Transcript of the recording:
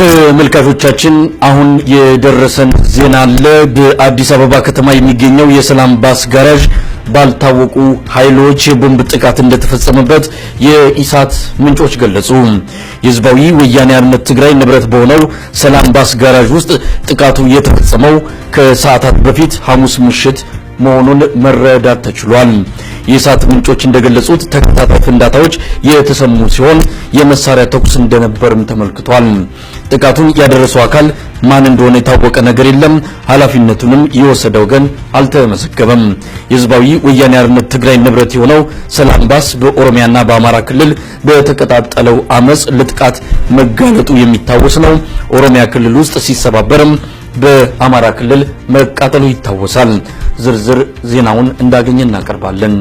ተመልካቾቻችን፣ አሁን የደረሰን ዜና አለ። በአዲስ አበባ ከተማ የሚገኘው የሰላም ባስ ጋራዥ ባልታወቁ ኃይሎች የቦምብ ጥቃት እንደተፈጸመበት የኢሳት ምንጮች ገለጹ። የህዝባዊ ወያኔ ሓርነት ትግራይ ንብረት በሆነው ሰላም ባስ ጋራዥ ውስጥ ጥቃቱ የተፈጸመው ከሰዓታት በፊት ሐሙስ ምሽት መሆኑን መረዳት ተችሏል። የኢሳት ምንጮች እንደገለጹት ተከታታይ ፍንዳታዎች የተሰሙ ሲሆን የመሳሪያ ተኩስ እንደነበርም ተመልክቷል። ጥቃቱን ያደረሰው አካል ማን እንደሆነ የታወቀ ነገር የለም። ኃላፊነቱንም የወሰደ ወገን አልተመዘገበም። የህዝባዊ ወያኔ ሓርነት ትግራይ ንብረት የሆነው ሰላም ባስ በኦሮሚያና በአማራ ክልል በተቀጣጠለው አመጽ ለጥቃት መጋለጡ የሚታወስ ነው። ኦሮሚያ ክልል ውስጥ ሲሰባበርም በአማራ ክልል መቃጠሉ ይታወሳል። ዝርዝር ዜናውን እንዳገኘ እናቀርባለን።